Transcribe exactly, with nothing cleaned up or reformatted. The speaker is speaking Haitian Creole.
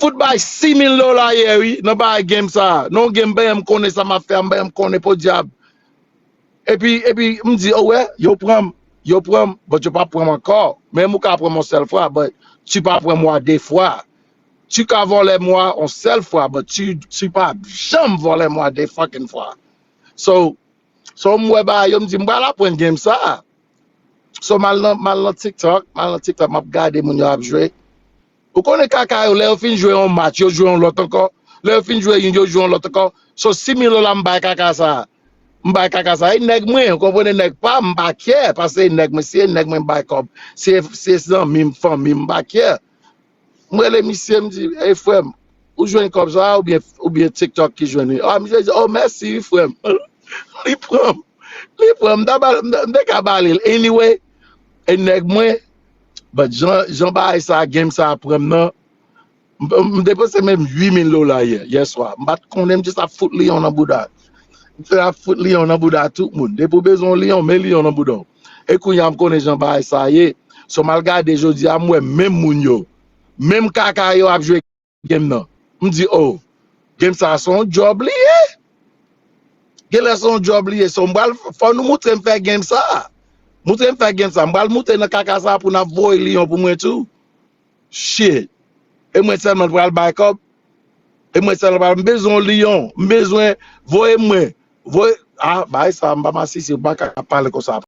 fout bay sis mil dola yè wi, nan bagay game sa. Non game, ben m konnen sa m ap fè, ben m konnen podyab. Epi, epi m di, oh wè, yo pran m, yo pran m, but yo pa pran m ankò. Menm ou ka pran m yon sèl fwa, but tu pa pran mwa de fwa. Tu ka vòlè mwa yon sèl fwa, but tu, tu pa janm vòlè mwa de fucking fwa. So, so m wè bagay yo, m di, m pral aprann game sa. So, m al nan, m al nan TikTok, m al nan TikTok, m ap gade moun yo ap jwe. Ou konnen kaka yo, lè yo fin jwe yon match, yo jwe yon lòt ankò. Lè yo fin jwe youn, yo jwe yon lòt ankò. So, sis mil dola m bay kaka sa. M bay kaka sa. E nèg mwen, ou konprann, nèg pa m, m pa care, paske e nèg mwen, si e nèg mwen m bay kòb, si e, si e zanmi m, fanmi m, m pa care. M rele misye, m di, ey frè m, ou jwenn kòb sa oubyen, oubyen TikTok ki jwenn li? Ah, misye di, oh, mèsi wi frè m. Li pran m. Li pran m. M ta ba l, m ta, m te ka ba li l. Anyway, e nèg mwen, but jan, jan bagay sa, game sa pran m nan, m, m depanse menm uit mil dola yè, yè swa. M pa t konnen, m jis ap fout liyon nan bouda. M te ap fout liyon nan bouda tout moun. Depi w bezwen yon liyon, men liyon nan bouda w. E kounye a m konnen jan bagay sa ye. So m al gade jodi a, m wè menm moun yo, menm kaka yo ap jwe game nan. M di, oh, game sa se yon djòb li ye. Genlè se yon djòb li ye. So m pral, fò nou moutre m fè game sa. Moutre m fè game sa. M pral moute nan kaka sa pou n ap voye liyon pou mwen tou. Shit. E mwen sèlman pral bay kòb. E mwen sèlman pral, m bezwen yon liyon. M bezwen, voye mwen. Voye, ah, bay sa, m pa masisi, m pa ka pale konsa.